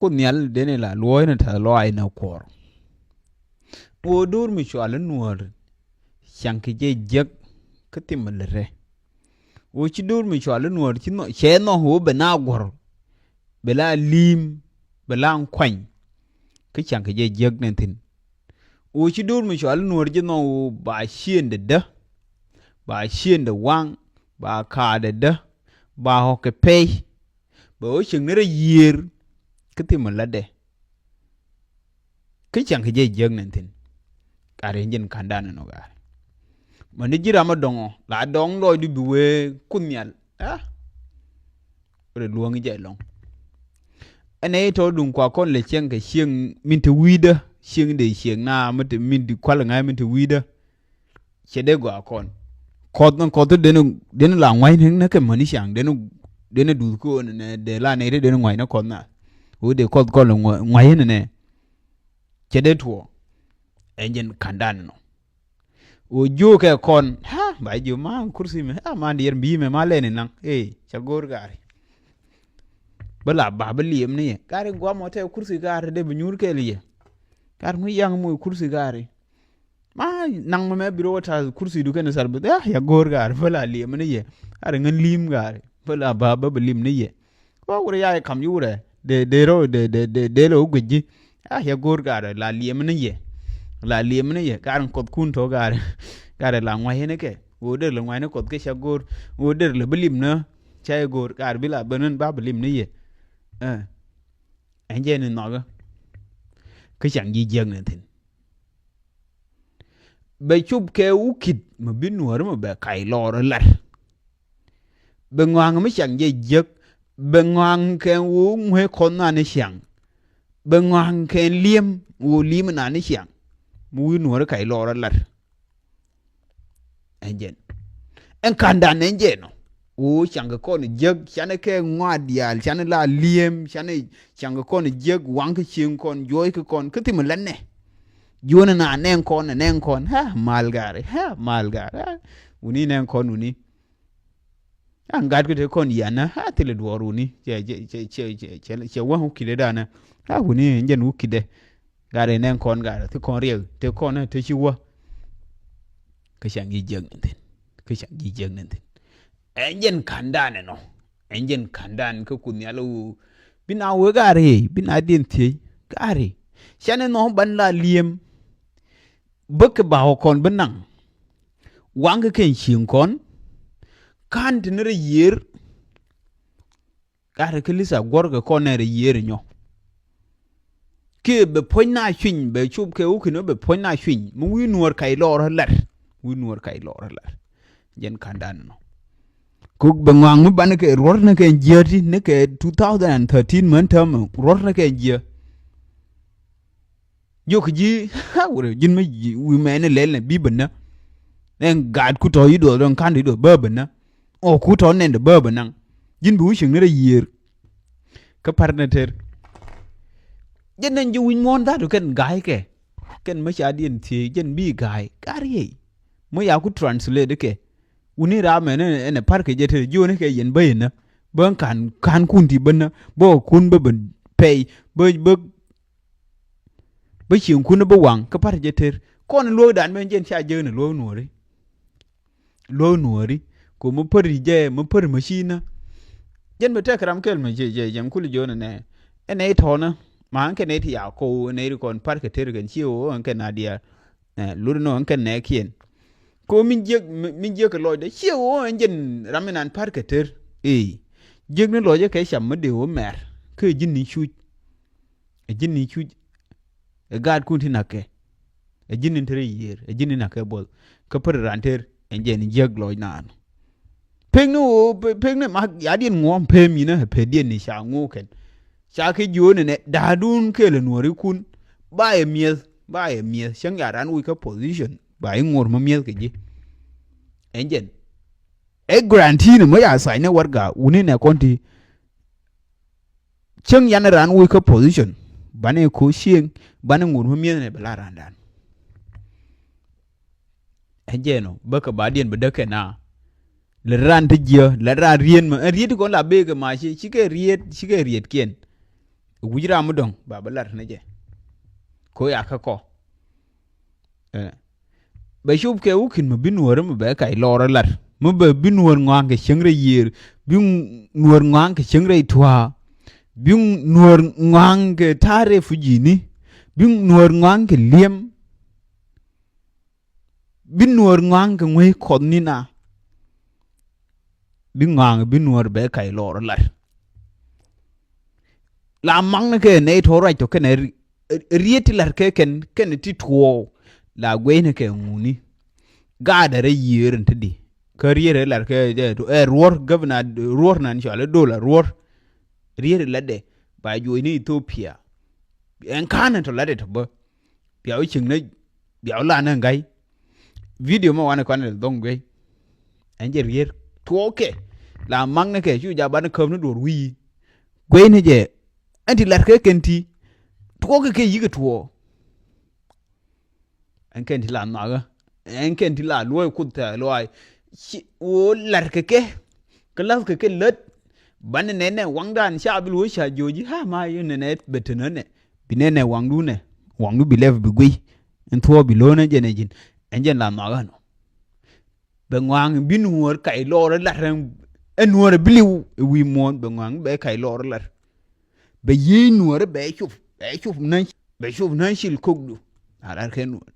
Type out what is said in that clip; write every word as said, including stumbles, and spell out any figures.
Kuoth Nhial deni la luɔ̱ɔ̱c ni tɛth lɔaac ni kuɔɔr. Ɣöö do̱r mi cɔal i̱ Nuäär, caŋ kɛ jɛ jiäk kä thimɛ lät rɛ. Ɣöö ci do̱r mi cɔal i̱ Nuäär ci nhɔ-, cɛ nhɔk ɣöö bɛ na guɔ̱r, bɛ la li̱i̱m, bɛ la kuany, kä caŋ kɛ jɛ jiäk ni thi̱n. Ɣöö ci do̱r mi cɔal i̱ Nuäär ji̱ nhɔk ɣöö ba ciëŋdɛ däk, ba ciëŋdɛ waŋ, ba kaadɛ däk, ba ɣɔ̱k kɛ pɛy, bɛ ɣöö cieŋni rɛy yiëër kä thimɛ latdɛ. Kä caŋ kɛ jɛ jiäk ni thi̱n. Gat ri, ɛn jɛn ka̱ndan ɛnɔ gat ri. Mäni ji̱ ram mi dɔ̱ŋ ɔ, la dɔ̱ŋ lɔcdu bi wee Kuoth Nhial. Ah. Rɛ luɔ̱ŋ jɛ lɔ̱ŋ. Ɛn ɛ tɔ̱ duŋ kua kɔn lɛ cieŋ kɛ cieŋ min te wi̱i̱dä, cieŋ dee cieŋ na min te, min di kual ŋa̱c min te wi̱i̱dä. Cɛ dee gɔaa kɔn. Kɔth ni kɔth ti deni, deni la ŋua̱cni ni kɛ mäni caŋ, deni, deni duth kɛ ɣöö nɛ dee la nɛy ti deni ŋua̱cni kɔth na. Ɣöö dee kɔth kɔn lɛ ŋua̱-, ŋua̱cni nɛ. Cɛ dee tuɔɔ. Ɛn jɛn ka̱ndan ɛnɔ. Ɣöö jiökɛ kɔn, ha, ba jiök ma kursi mɛ, ha, ma diɛɛr mbi mɛ ma lɛni naŋ. Ee, ca go̱o̱r gat ri. Bä la ba bä liɛm ni yɛ. Gat ri guam ɔ tɛ kursi gat ri dee bi nyuur kɛɛl yɛ. Gat ri ŋu yaŋ moc kursi gat ri. Ma naŋ mɛ mɛ bi rɔ wä ta̱a̱ kursi du kɛn thal bi, ah, ya go̱o̱r gat ri, bä la liɛm ni yɛ. Gat ri ŋän li̱i̱m gat ri. Bä la ba bä bi li̱m ni yɛ. Wa wurɛ ya kam yi wurɛ. Dee, dee rɔ, dee, dee, dee, dee lɛ wä guic ji̱. Ah, ya go̱o̱r gat ri, la liɛm ni yɛ. La liɛm ni yɛ. Gat ri kɔth kun tɔ gat ri. Gat ri la ŋua̱c ni kɛ. Wä der lɛ ŋua̱c ni kɔth kɛ ca go̱o̱r. Wä der lɛ bi li̱m ni. Ca yɛ go̱o̱r. Gat ri bi la ben ni ba bi li̱m ni yɛ. Eh. Ɛn jɛ ni nhɔkä. Kä caŋ ji̱ jiäk ni thi̱n. Bɛ cop kɛ wukit mi bi nuɔ̱ɔ̱ri mi bɛ kac lɔɔr ɛ lat. Bɛ ŋɔaŋ mi caŋ jɛ jiäk. Bɛ ŋɔaŋ kɛ wu ŋuee kɔn nhan ni ciaŋ. Bɛ ŋɔaŋ kɛ li̱em wu li̱em nhan ni ciaŋ. Mi wi̱i̱ nuɔ̱ɔ̱ri kac lɔɔr ɛ lat. Ɛn jɛn. Ɛn ka̱ndan ɛn jɛn ɔ. Ɣöö caŋkɛ kɔn jiäk, canɛ kɛ ŋɔaat diaal, canɛ la li̱em, canɛ caŋkɛ kɔn jiäk, waŋkɛ cieŋ kɔn, juɔckɛ kɔn, kä thimɛ lät nɛ. Jiöönɛ na nɛŋ kɔn, nɛŋ kɔn, ha, mal gat ri, ha, mal gat ri, ha. Wuni nɛŋ kɔn wuni. An gat kä te kɔn yianä, ha, thilɛ duɔɔr wuni. Cɛ, cɛ, cɛ waŋ wukitdɛ danä. Ha, wuni ɛn jɛn wukitdɛ. Gat ri nɛŋ kɔn gat ri, thi kɔn riɛk, te kɔn, te ci wä. Kä caŋ ji̱ jiäk ni thi̱n. Kä caŋ ji̱ jiäk ni thi̱n. Ɛn jɛn ka̱ndan ɛnɔ. Ɛn jɛn ka̱ndan kä Kuoth Nhial ɣöö bi na wee gat ri, bi na diɛn thiec gat ri. Canɛ nhɔk ban la li̱em. Bäkɛ ba ɣɔk kɔn bi naŋ. Waŋkɛ kɛn cieŋ kɔn. Ka̱n te ni rɛy yiëër. Gat ri kä li̱th a guɔ̱rkɛ kɔn nɛ rɛy yiëër inyɔ. Kiɛ bɛ puɔ̱ny na cuiny, bɛ cop kɛ wä ki̱n bɛ puɔ̱ny na cuiny. Mi wi̱i̱ nuɔ̱ɔ̱r kac lɔɔr ɛ lat. Wi̱i̱ nuɔ̱ɔ̱r kac lɔɔr ɛ lat. Jɛn ka̱ndan ɛnɔ. Kɛ bɛ ŋɔaŋ mi banɛ kɛ ruɔ̱r ni kɛ jiäti ni kɛ two thousand and thirteen män täämɛ ruɔ̱r ni kɛ jiä. Jiök ji̱, ha, wurɛ ji̱n mi ji̱ wi̱i̱ mɛni lɛl nɛ bi bä nä. Ɛn gaat ku tɔ̱ i̱ duɔth dɔ̱ŋ ka̱n i̱ duɔth bä bä nä. Ɔ ku tɔ̱ nɛn dɛ bä bä naŋ. Ji̱n bi wi̱i̱ cieŋni rɛy yiëër. Kä pa̱r nɛ tɛr. Jɛn nɛn ji̱ wi̱i̱ muɔ̱ɔ̱n dha̱a̱t kɛn ga̱a̱c kɛ. Kɛn mi ca diɛn thiee jɛn bi ga̱a̱c. Gat ri. Mi ya ku translate kɛ. Wuni ram ɛn ɛn ɛ pa̱r kɛ jɛ tɛr jiöni kɛ yɛn bä yɛn nä. Bä ka̱n, ka̱n kun ti bä nä. Bä kun bä bä pɛy. Bä, bä Bä cieŋkun bä waŋ kä pa̱r jɛ tër. Kɔn luɔ̱k dan mɛ jɛn ca jek ni luɔ̱k nuɔ̱ɔ̱ri. Luɔ̱k nuɔ̱ɔ̱ri. Ko mi pär jɛ, mi pär mi ci nä. Jɛn bɛ tɛk ram kɛl mi jɛ, jɛ, jɛ mi kul jɔn nɛ. Ɛn ɛ tɔ̱nä. Ma ɛn kɛn ɛ ti ya ko ɛn ɛ ri kɔn pa̱r kɛ tër kɛn ci ɣöö ɛn kɛn a diaal. Ɛ, lut nɔ ɛn kɛn nɛ kiɛn. Ko min jiek, min jiek kɛ lɔcdɛ ci ɣöö ɛn jɛn ram in an pa̱r kɛ tër. Ëë. Jiek ni lɔcdɛ kɛ cam mi dee ɣöö mɛr. Kä ji̱n ni cuc. Ɛ ji̱n ni cuc. Ɛ gaatkun ti na̱kɛ. Ɛ ji̱n ni te rɛy yiëër. Ɛ ji̱n ni na̱kɛ buɔth. Kä pär ran tër. Ɛn jɛ ni jiäk lɔc naan. Pek ni ɣöö, pe-, pek ni ma ya̱diɛn ŋuɔ̱ɔ̱m pem yinä. Ɛ pek diɛn ni ca ŋuuk kɛn. Ca kɛ jiöönɛ nɛ. Da̱a̱dun kɛɛl ɛ nuɔ̱ɔ̱rikun. Ba yɛ mi̱eth. Ba yɛ mi̱eth. Cäŋ ya ran wi̱c kä position. Ba i̱ ŋuɔ̱ɔ̱r mä mi̱eth kɛ ji̱. Ɛn jɛn. Ɛ guarantee ni mä ya tha̱a̱cnɛ warɛga. Wuni nɛ kɔn ti. Cäŋ yan raan woc kä position. Banɛ ko̱ cieŋ, banɛ ŋot mi mi̱eth nɛ bɛ la raandan. Ɛ jɛn ɔ, bä kɛ ba diɛn bɛ däk kɛ na. Lɛ raan ti jiä, lɛ raan riet mɛ, ɛ riet ti kɔn la bee kɛ ma ci, cikɛ riet, cikɛ rietkiɛn. Wi̱c ram mi dɔ̱ŋ ba bä lar ni jɛ. Ko ya kä kɔ. Ɛ. Bɛ cop kɛ wä ki̱n mi bi nuɔ̱ɔ̱r mi bɛ kac lɔɔr ɛ lar. Mi bɛ bi nuɔ̱ɔ̱r ŋɔa̱a̱ŋ kɛ cieŋ rɛy yiëër. Bi nuɔ̱ɔ̱r ŋɔa̱a̱ŋ kɛ cieŋ rɛy tua̱a̱. Bi nuɔ̱ɔ̱r ŋɔa̱a̱ŋ kɛ ta̱a̱ rɛy fuji̱ni. Bi nuɔ̱ɔ̱r ŋɔa̱a̱ŋ kɛ li̱em. Bi nuɔ̱ɔ̱r ŋɔa̱a̱ŋ kɛ ŋuäy kɔth ni na. Bi ŋɔa̱a̱ŋ bi nuɔ̱ɔ̱r bɛ kac lɔɔr ɛ lar. La maŋni kɛ nɛy tɔ̱ ruac tɔ̱ kɛnɛ ri-, riet ti la̱r kɛ kɛn, kɛnɛ ti tuɔɔk. La guɛcni kɛ ŋuni. Gaatdɛ rɛy yiëër in te di. Kä riet rɛ la̱r kɛ jɛ tu, ɛ, ruɔ̱r, gävna, ruɔ̱r nan cɔal i̱ dola ruɔ̱r. Riet rɛ la̱tdɛ ba juɔcni Ethiopia. Ɛn ka̱n in tɔ̱ la̱tdɛ tɔ̱ bä. Bia wä cieŋ nä, bia wä la nä ŋa̱c. Video mɛ wanɛ kɔn ɛ dhɔŋ guey. Ɛn jɛ riet. Tuɔɔk kɛ. La maŋni kɛ cu ja banɛ käp ni duɔ̱ɔ̱r wi̱i̱. Guey ni jɛ. Ɛn ti la̱r kɛ kɛn ti. Tuɔɔk kɛ kɛ yi̱k ɛ tuɔɔk. Ɛn kɛn ti la nhɔakä. Ɛn kɛn ti la luɔ̱c kuoth tɛ̈th lɔaac. Ci ɣöö la̱r kɛ kɛ. Kä la̱th kɛ kɛ lät. Banɛ nɛnɛ waŋdan ca bi luɔ̱c ca jo̱o̱ci. Ha ma yɛ nɛnɛ bɛ te nänɛ. Bi nɛnɛ waŋdu nɛ. Waŋdu bi lɛp bi guiy. Ɛn thuɔ̱ɔ̱p bi lo̱o̱nä jɛn ɛ ji̱n. Ɛn jɛn la nhɔakä nɔ. Bɛ ŋɔa̱a̱ŋ bi nuɔ̱ɔ̱r kac lɔɔr ɛ lar ɛn, ɛn nuɔ̱ɔ̱r ɛ bi li̱w ɛ wi̱i̱ muɔ̱ɔ̱n bɛ ŋɔa̱a̱ŋ bɛ kac lɔɔr ɛ lar. Bɛ yiëë nuɔ̱ɔ̱r ɛ bɛ cop, bɛ cop na̱, bɛ cop na̱ cil kokdu. A lar kɛ nuɔ̱ɔ̱r.